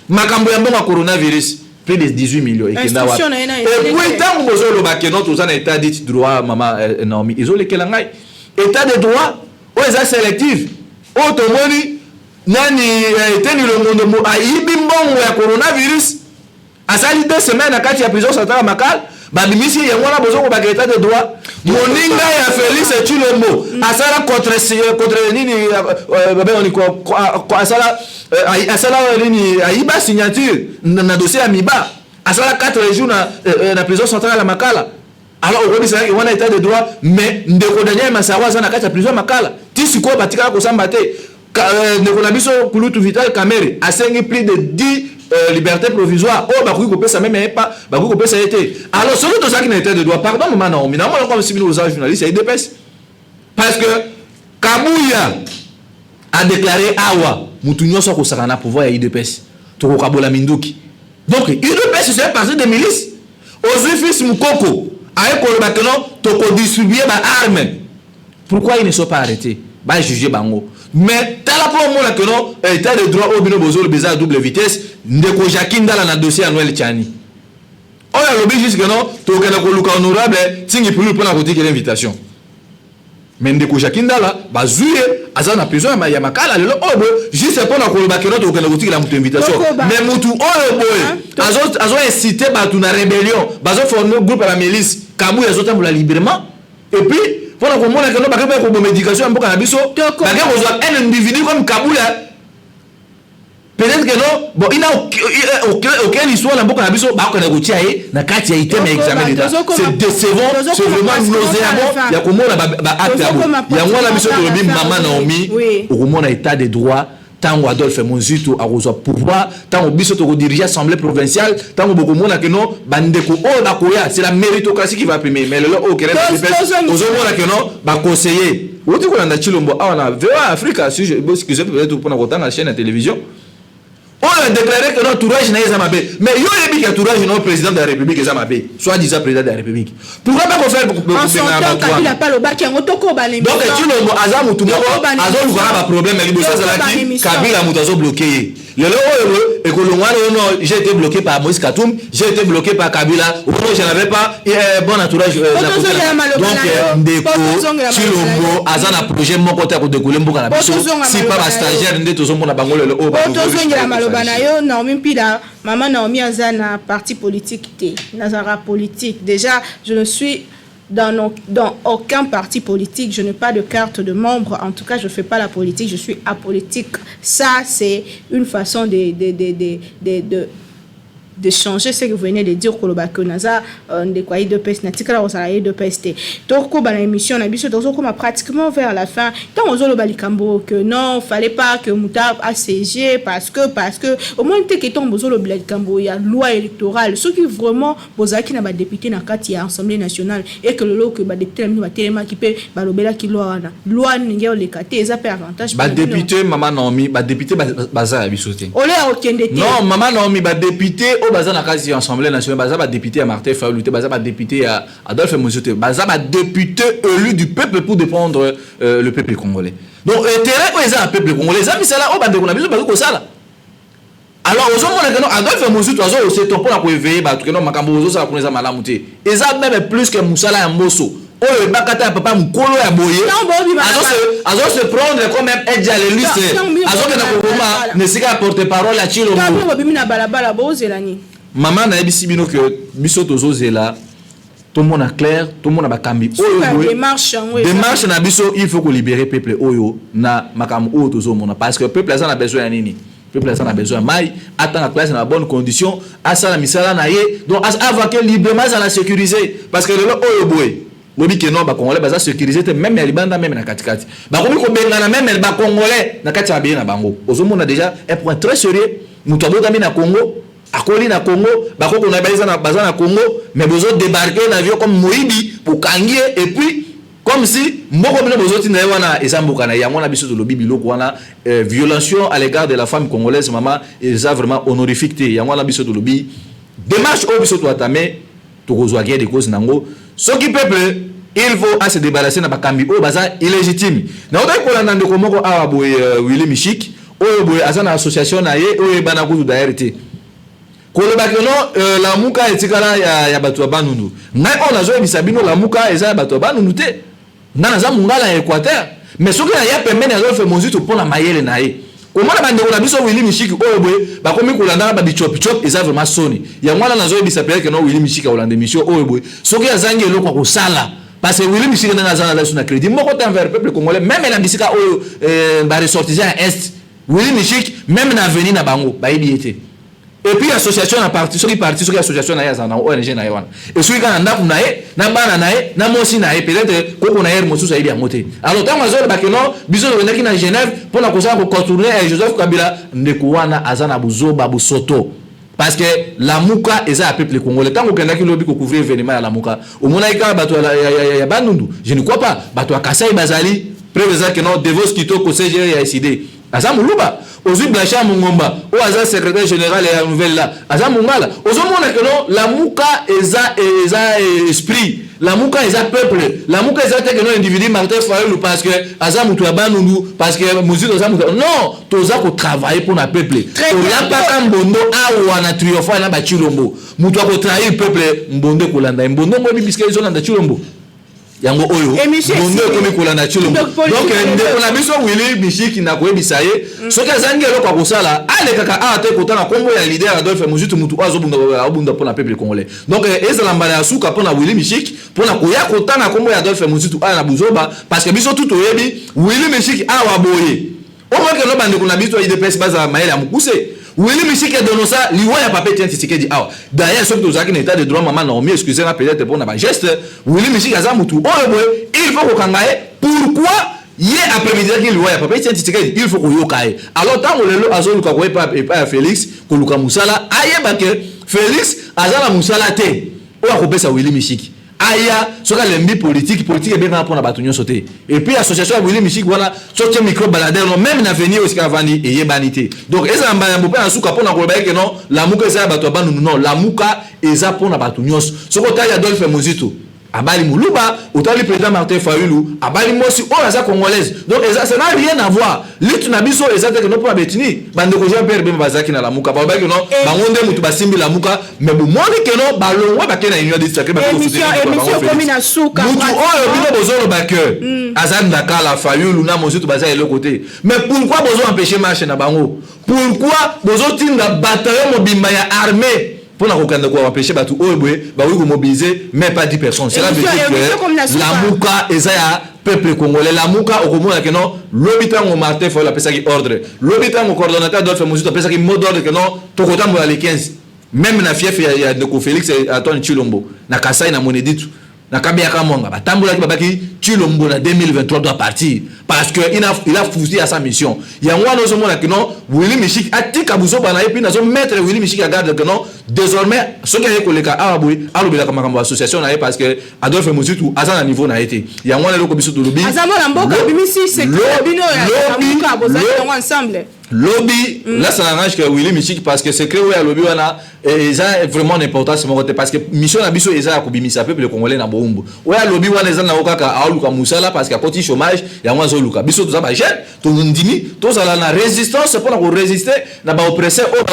makambo ya mbongo ya coronavirus, plus de 18 millions ekenda wapi? Instruction na ye na Et puis ntango bozoloba ke non, toza na état dit droit, mama Naomi, ezolekela ngai. État de droit oyo eza sélective, oyo tomoni nani, Eteni Longondo ayibi mbongo ya coronavirus, asali 2 semaines na kati ya prison centrale ya Makala, babimisi yango wana. Bozokobaka état de droit? Moninga ya Félix Tshilombo asala contre nini, babengani, asala nini, ayiba signature na dossier ya Miba, asala 4 jours na prison centrale ya Makala. Alors okoyebisaki wana état de droit? Mais ndeko Daniel Masaro aza na kati ya prison ya Makala ti sikoyo, batikala kosamba te. Ndeko na biso kulutu Vital Kamerhe asengi plus de 10 liberté provisoire oyo bakoki kopesa même ye pa, bakoki kopesa ye te. Alors soki tozalaki na état de droit, pardon mama Naomi, namona comme si bino oza journaliste ya UDPS, parce que Kabuya a déclaré awa mutu nyonso akosaka na pouvoir ya UDPS, tokokabola minduki. Donc UDPS, c'est parti de milice. Ozwi fils Mukoko, aye koloba ke non, tokodistribue baarmes. Pourquoi ils ne sont pas arrêtés, bajuge bango? Mais tala, mpo omona ke non, état de droit oyo bino bozoloba eza ya double vitesse. Ndeko Jacky Ndala na dossier ya Noël Tshiani, oyo alobi jusque non, tokende koluka honorable Nsingi Pululu mpona kotikela invitation. Mais ndeko Jacky Ndala bazwi ye, aza na prison ya Makala lelo oyo boye, juste mpona koloba ke non, tokende kotikela moto invitation. Mais mutu oyo boye azoincite bato na rébellion, bazoforme groupe ya bamilice, Kabuya azotambola librement. Et puis mpona komona ke non, bake mpe koboma éducation ya mboka na biso, bake kozwa un individu comme Kabuya, peut-être que non, bon, il n'a aucune histoire na mboka na biso, bakokende kotia ye na kati ya item ya examen d'État. C'est décevant, c'est vraiment nauséabond ya komona baacte ya bo yango wana. Biso tolobi, mama Naomi, okomona état de droit ntango Adolphe Muzito akozwa pouvoir, ntango biso tokodirige assemblée provinciale, ntango bokomona ke non, bandeko oyo bakoya, c'est la méritocratie qui va primer. Mais lelo oyo ozomona ke non, baconseiller oti kolanda Tshilombo awa na VOA Africa, si je excusez peut-être mpona kotanga chaîne ya télévision oyo, déclaré que non, entourage na ye eza mabe. Mais yo oyebi ke entourage na yo, président de la République, eza mabe, soit disant président de la République, pourquoi pas kofaire? Donc Tshilombo aza motu moko azolukaka baproblème ya liboso. Azalaki Kabila, moto azobloke ye lelo oyo ekolongwa wana: non, j'ai été bloqué par Moïse Katumbi, j'ai été bloqué par Kabila, non, je n'avais pas bon entourage. Donc ndeko Tshilombo aza na projet moko te ya kodécoller mboka na biso, si pas bastagiaire nde tozomona bango lelo oyo. Tozongela maloba na yo, Naomi Mpila. Mama Naomi aza na parti politique te, nazalaka politique déjà. Je ne suis dans aucun parti politique, je n'ai pas de carte de membre. En tout cas, je ne fais pas la politique, je suis apolitique. Ça, c'est une façon de changer ce que vous venez de dire, koloba ke naza ndeko ya UDPS. Natikala kozala UDPS te. Tokoba na émission na biso, tozokoma pratiquement vers la fin. Ntango ozoloba likambo que non, fallait pas que moto asiéger parce que omoni te ke ntango bozolobela likambo ya loi électorale, soki vraiment bozalaki na badéputé na kati ya Assemblée nationale et que lelo ke badéputé na bino batelemaki mpe balobelaki loi wana, loi ndenge oleka te, eza mpe avantage. Badéputé, mama Naomi, badéputé baza ya biso te. Ole ya okende te. Non, mama Naomi, badéputé oyo baza na kati ya Assemblée nationale baza badéputé ya Martin Fayulu te, baza badéputé ya Adolphe Muzito te, baza badéputé élu du peuple pour défendre le peuple congolais. Donc intérêt oyo eza na peuple congolais eza misala oyo bandeko na biso bakoki kosala. Alors ozomona ke non, Adolphe Muzito azoseto mpona koéveiller bato ke non, makambo ozosala kuna eza malamu te. Eza même plus que mosala ya Mboso oyo ebaka ta ya papa mokolo ya boye, azose prendre comme un journaliste, azokenda kokoma na esika ya porte parole ya Tshilombo. Bobimi na balabala, bozela nini? Mama, nayebisi bino ke biso tozozela. Tomona clair, tomona bakambi oyo boye. Démarche na biso, il faut kolibérer peuple oyo na makambo oyo tozomona, parce que peuple aza na besoin ya nini? Peuple aza na besoin ya mai, atanga classe na bonne condition, asala misala na ye, donc avoke librement, azala sécurisé. Parce que lelo oyo boye, lobi ke non, Bacongolais baza sécurisé te, même ya libanda, même na katikati. Bakomi kobengana même Bacongolais na kati ya mabele na bango. Ozomona déjà un point très sérieux. Moto abotami na Congo, akoli na Congo, bakoko na baza na Congo, mais bozodébarquer na avion comme moyibi, bokangi ye, et puis comme si mboka bino bozotinda ye wana eza mboka na yango. Wana biso tolobi biloko wana, violation à l'égard de la femme congolaise, mama, eza vraiment honorifique te. Yango wana biso tolobi, démarche oyo biso toatame, tokozwa gain de cause nango soki peuple, il faut à se débarrasser na bakambi oyo baza illégitime. Naotaki kolanda ndeko moko awa boye, Willy Mishik, oyo boye aza na association na ye oyo eyebana kutu d'ailleurs te, koloba ke non, Lamuka etikala ya bato ya Bandundu. Ngai oyo nazoyebisa bino, Lamuka eza ya bato ya Bandundu te. Ngai naza Mongala ya Équateur, mais soki naya pembeni, Adolphe Muzito mpo na mayele na ye, komona bandeko na biso Willy Mishiki oyo boye bakomi kolandaka babichopichop, eza vraiment soni. Yango wana nazoyebisa peut-être ke non, Willy Mishiki akolanda émission oyo boye, soki azangi eloko ya kosala, parce que Willy Mishiki ndenge aza na so na crédit moko te envers peuple congolais, même na bisika oyo baressortissant ya Est. Willy Mishiki, même na avenir na bango, bayebi ye te. Et puis association na parti, soki parti, soki association na ye, azala na ONG na ye wana, esoki kaka na ndako na ye, na bana na ye, na mwasi na ye, peut-être koko na ye mosusu ayebi yango te. Alors ntango azoloba ke non, biso tokendaki na Genève mpona kosala kocontourner ya Joseph Kabila, ndeko wana aza na buzoba, busoto, parce que Lamuka eza ya peuple congolais. Ntango okendaki lobi kocouvrir événement ya Lamuka, omonaki kaka bato ya Bandundu? Je ne crois pas. Bato ya Kasai bazali. Preuve eza ke non, Devos Kitoko, SG ya ECiDé, aza Moluba. Ozwi Blanchard Mongomba oyo aza secrétaire général ya nouvelle la, aza Mongala. Ozomona ke non, Lamuka eza esprit, Lamuka eza peuple. Lamuka eza te ke non, individu Martin Fayulu, parce que aza moto ya Bandundu, parce que Muzito aza moto. Non, toza kotravailler mpona peuple. Tolapaka mbondo awa na triomphe na bachilombo. Moto akotrahir peuple, mbondo ekolanda ye. Mbondo ngo ebi, puisque ezolanda Chilombo. Yango oyo mbondo ekomi kolanda Chilombo. Donc ndeko na biso Willy Mishiki, na koyebisa ye, soki azangi eloko ya kosala, alekaka awa te kotanga nkombo ya leader Adolphe Muzito, mutu oyo azobunda mpona peuple congolais. Donc ezala mbala ya suka mpona Willy Mishiki mpona koya kotanga nkombo ya Adolphe Muzito awa na buzoba, parce que biso tu toyebi Willy Mishiki awa boye. Omokeno bandeko na biso ya UDPS bazala mayele ya mokuse. Willy Mishiki adénonça liwa ya papa Etienne Tshisekedi awa. D'ailleurs, soki tozalaki na état de droit, mama Naomi, excusez nga peut-être mpona bageste, Willy Mishiki aza mutu oyo boye il faut kokanga ye. Pourquoi ye apréméditaki liwa ya papa Etienne Tshisekedi? Il faut koyoka ye. Alors ntango lelo azoluka koyepa epai ya Félix, koluka mosala, ayeba ke Félix aza na mosala te oyo akopesa Willy Mishiki. Aya, soki alembi politique, politique ebengaka mpona bato nyonso te. Et puis association ya Willy Mishiki wana, soki micro baladeur, non, même na avenir oyo esika avandi eyebani te. Donc ezala mbala yambo mpe na suka mpona koloba eke non, Lamuka eza ya bato ya Bandundu. Non, Lamuka eza mpona bato nyonso. Soki otali Adolphe Muzito, abali Moluba. Otali président Martin Fayulu, abali mwasi oyo aza Congolaise. Donc eza, ça n'a rien à voir. Lutte na biso eza te ke non, mpo na baethnie. Bandeko Jean Pierre Bemba bazalaki na Lamuka, balobaki non, bango nde motu basimbi Lamuka, mais bomoni ke non, balongwa, bakei na Union sacrée. Mutu oyo bino bozoloba ke aza ndakala, Fayulu na Mozito baza eloko te, mais pourquoi bozo empêcher marche na bango? Pourquoi bozotinda bataillon mobimba ya armée mpona kokende koempêcher bato oyo boye bakoki komobiliser mais pas 10 personnes? Cela veut dire que Lamuka eza ya peuple congolais. Lamuka, okomona ke non, lobi ntango Martin Fayulu apesaki ordre, lobi ntango coordonnateur Adolphe Muzito apesaki mot d'ordre ke non, tokotambola le 15, même na fief ya ndeko Félix Antoine Tshilombo na Kasai, na Mwene-Ditu, na Kabeya Mwanga, batambolaki, babaki Tshilombo na 2023 doit partir parce que il a foutu à sa mission. Yango wana ozomona ke non, Willy Mishiki atika buzoba na ye. Mpe nazomettre Willy Mishiki ya garde ke non, désormais soki aye koleka awa boye, alobelaka makambo ya association na ye, parce que Adolphe Muzito aza na niveau na ye te. Yango wana eloko biso tolobi. Aza mwana mboka, abimisi secret bino ya Lamuka, bozali yango ensemble. Lobi là, ça n'arrange que Willy Mishiki, parce que secret oyo alobi wana eza vraiment importance moko te, parce que mission na biso eza ya kobimisa peuple congolais na bowumbu. Oyo alobi wana eza nango kaka aoluka mosala, parce que akoti chômage, yango azoluka. Biso toza bajeune, tondimi tozala na résistance mpona korésister na baoppresseur. Oyo.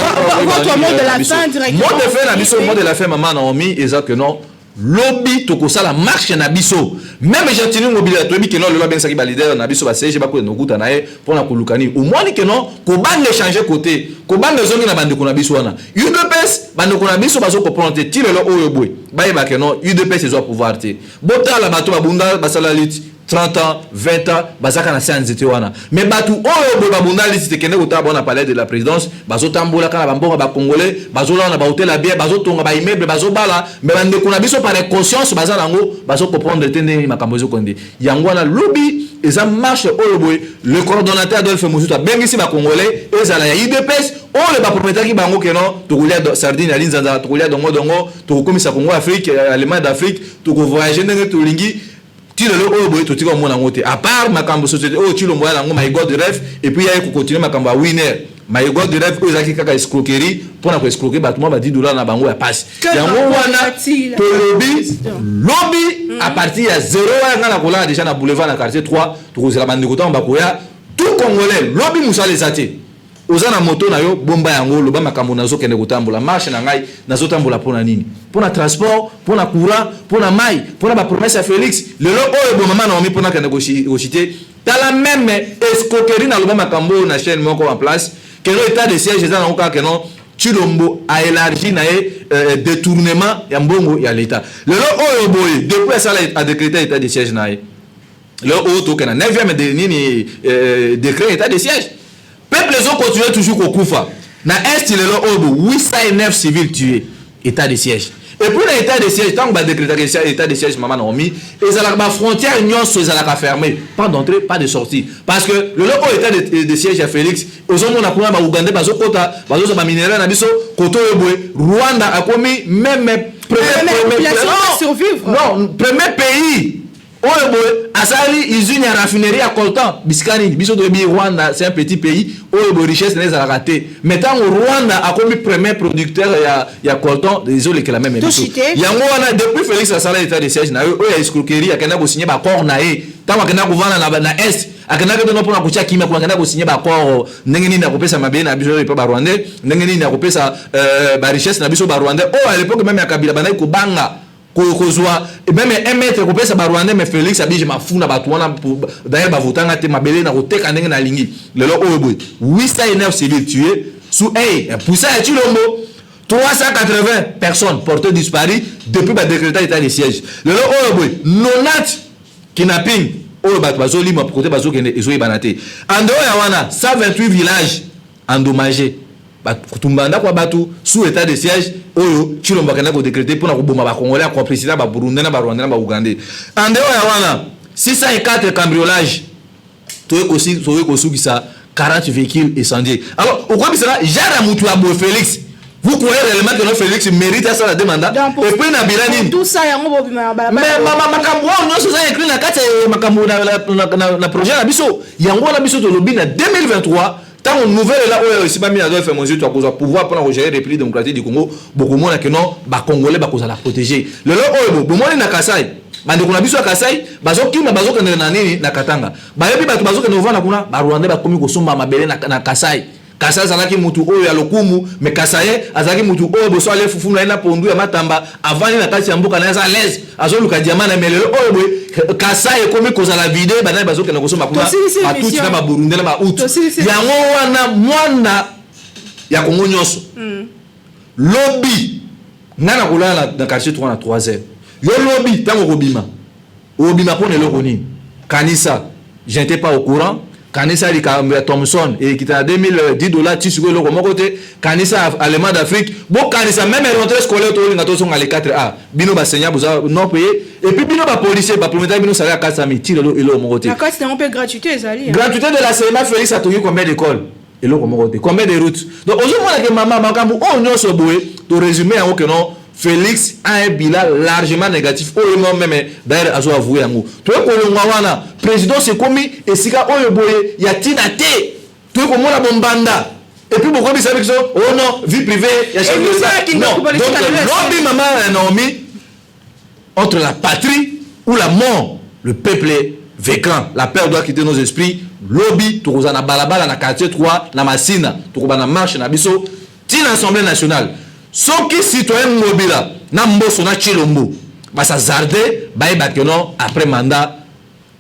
Mot de fin na biso, mot de la fin, mama Naomi, eza que non. Lobi tokosala marche na biso. Même Gentiny Ngobila, toyebi que non, lelo abengisaki baleader na biso, baCG, bakokende kokuta na ye mpona koluka nini. Omoni que non, kobanga échange côté, kobanga ezongi na bandeko na biso wana UDPS. Bandeko na biso bazocomprendre te ti lelo oyo boye. Bayeba que non, UDPS ezwa pouvoir te. Botala bato babunda, basala lutte 30 ans, 20 ans, bazaka na se ya nzete wana. Mais bato oyo boye babunda lutte te, kende kotala bango na palais de la présidence, bazotambolaka na bambongo ya bacongolais, bazolala na bahotel ya bien, bazotonga baimmeuble, bazobala. Mais bandeko na biso, par inconscience baza nango, bazocomprendre te ndenge makambo ezokende. Yango wana lobi eza marche oyo boye le coordonnateur Adolphe Muzito abengisi bacongolais, ezala ya UDPS oyo baprometaki bango que non, tokolia sardine ya linzanza, tokolia dongodongo, tokokomisa Congo Afrique, Allemagne d'Afrique, tokovoyage ndenge tolingi. Ti lelo oyo boye totika komona yango te, à part makambo société oyo Tshilombo ya yango My God Rêve. Et puis yaye kocontinue makambo ya Winner. My God Rêve oyo ezalaki kaka escroquerie mpona koescroquer bato mwa ba 10 $ na bango ya pasi. Yango wana tolobi lobi à partir ya 0 wana, ngai na kolala déjà na boulevard na quartier 3. Tokozela bandeko ntango bakoya. Tout Congolais, lobi mosala eza te, oza na moto na yo, bomba yango, loba makambo. Nazokende kotambola, marche na ngai, nazotambola mpona nini? Mpona transport, mpona courant, mpona mai, mpona bapromesse ya Félix. Lelo oyo bomama Naomi, mpona kende koshite, tala même escroquerie. Naloba makambo oyo na chaîne moko en place que non, état de siège eza nango kaka que non, Tshilombo aélargi na ye détournement ya mbongo ya l'État. Lelo oyo boye, depuis asala adécrété état de siège na ye, lelo oyo tokende na 9e de nini, décret état de siège, peuple ezocontinue toujours kokufa na Est. Lelo oyo bo 809 civils tués, état de siège. Et puis na état de siège, ntango badécrétaka état de siège, mama Naomi, ezalaka bafrontière nyonso ezalaka fermé, pas d'entrée, pas de sortie. Parce que lelo oyo état de siège ya Félix, ozomona kuna baougandais bazokota, bazozwa baminerai na biso. Koto oyo boye, Rwanda akomi même premier, non, premier pays oyo boye asali usine ya raffinerie ya coltan. Bisika nini biso toyebi, Rwanda c'est un petit pays oyo boye richesse na ezalaka te, mais ntango Rwanda akomi premier producteur ya coltan, ezolekela même biso. Yango wana, depuis Félix asala état de siège na ye oyo ya escroquerie, akenda kosigner baaccord na ye. Ntango akenda kovanda na Est, akendaki tono mpona kotia kimia kuna, akenda kosigner baaccord ndenge nini akopesa mabele na biso epa barwandais, ndenge nini akopesa barichesse na biso barwandais oyo à l'époque même ya Kabila bandaki kobanga kozwa même 1 mètre kopesa barwandais. Mais Félix abije mafuna bato wana, d'ailleurs bavotanga te, mabele na koteka ndenge nalingi. Lelo oyo boye, 809 civils tués sous poussa ya Tshilombo, 380 personnes portées disparues depuis badécréta état de siège. Lelo oyo boye, 90 kidnapping oyo bato bazolima kote bazokende ezoyebana te. En dehors ya wana, 128 villages endommagés, kotumba ndako ya bato sous état de siège oyo Tshilombo akenda kodécréter mpona koboma bacongolais ya complicité na baburundais, na barwandais, na baugandais. En dehors ya wana, 604 cambriolage, toyei kosukisa 40 véhicules incendiés. Alors okoyebisaka genre ya motu ya boye Félix, vous croyez réellement que non, Félix mérite asala deux mandats? Et puis na bilan nini? Tout ça yango bobima. Mais makambo oyo nyonso eza écrit na kati ya makambo na projet na biso. Yango wana biso tolobi na 2023, ntango nouvelle ela oyo esimbami na Adolphe Muzito akozwa pouvoir mpona kogérer République démocratique du Congo, bokomona que non, bacongolais bakozala protégé. Lelo oyo bomoni na Kasai, bandeko na biso ya Kasai bazokima, bazokende na nini, na Katanga. Bayebi bato bazokende kovanda kuna, barwandais bakomi kosomba mabele na Kasai. Kasai azalaki mutu oyo ya lokumu, mais Kasai azalaki mutu oyo boso ale fufu na ye na pondu ya matamba, avandi na kati ya mboka na ye, aza l'aise, azoluka diamant na. Mais lelo oyo boye, Kasai ekomi kozala vide. Banani bazokende kosomba kuna? Batutsi na baburundais na bahutu. Yango wana, mwana ya Kongo nyonso, lobi ngai na kolala na quartier 3 na 3 heures. Yo lobi ntango okobima, obima mpo na eloko nini? Kanisa, je n'étais pas au courant. Kanisa likambo ya Thomson ekita na 2010 $, ti sikoyo eloko moko te. Kanisa Allemagne d'Afrique, bokanisa même rentrée scolaire, tolinga tozonga le 4 a. Bino basenya boza non payé. Et puis bino bapolicier, baprometaki bino salaire ya 400 000, ti lelo eloko moko te. Gratuité ezali. Gratuité de l'enseignement, Félix atongi combien d'école? Eloko moko te. Combien de routes? Donc ozomona que mama, makambo oyo nyonso boye, torésume yango que non, Félix a un bilan largement négatif oyo mo même d'ailleurs azo avoué yango. Toye kolongwa wana, présidence ekomi esika oyo boye ya ntina te. Toye komona bombanda et puis bokoyebisa biso: oh non, vie privée ya chef de l'État. Non. Donc lobi, mama Naomi, entre la patrie ou la mort, le peuple est vaincant. La peur doit quitter nos esprits. Lobi tokozala na balabala na quartier 3 na Masina, tokobana marche na biso ti na Assemblée nationale. Soki citoyen Ngobila na Mboso na Tshilombo Bas'hasarder, bayeba que non, après mandat,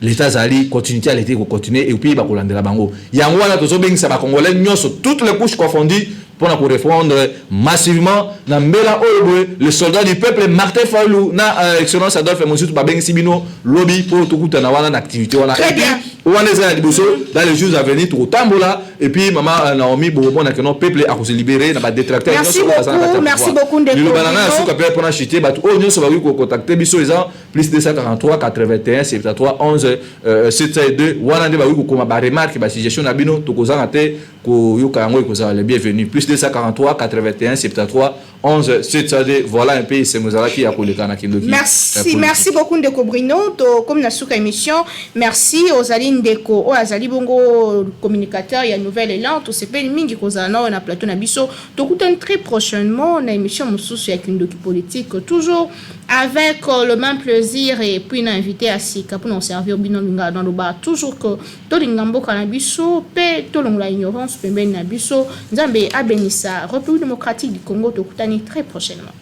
l'État azali continuité ya l'État ekocontinue et puis bakolandela bango. Yango wana tozobengisa Bacongolais nyonso, toutes les couches confondues, mpona korépondre massivement na mbela oyo boye. Le soldat du peuple Martin Fayulu na Excellence Adolphe Muzito babengisi bino lobi mpo tokutana wana na activité wana. Très bien. Wana eza ya liboso. Dans les jours à venir, tokotambola et puis mama Naomi, bokomona que non, peuple akose libérer na badétracteur. Merci beaucoup, merci beaucoup, ndeko. Liloba na ngai ya suka mpe mpona chite, bato oyo nyonso bakoki kocontacter biso eza plus 243 81 73 11 702. Wana nde bakoki kokoma baremarque, basuggestion na bino, tokozanga te koyoka yango, ekozala le bienvenu. Plus 243 81 73 11 702. Voilà un peu esengo ezalaki ya koleka na Kindoki. Merci, merci beaucoup, ndeko Bruno. Tokomi na suka émission. Merci. Ozali ndeko oyo azali bongo communicateur ya Nouvel Élan. Tosepeli mingi kozala na oyo na plateau na biso. Tokutani très prochainement na émission mosusu ya Kindoki Politique, toujours avec le même plaisir et puis na invité ya sika mpona koservir bino. Lingaka na loba toujours que tolinga mboka na biso mpe tolongola ignorance pembeni na biso. Nzambe abenisa République démocratique du Congo. Tokutani très prochainement.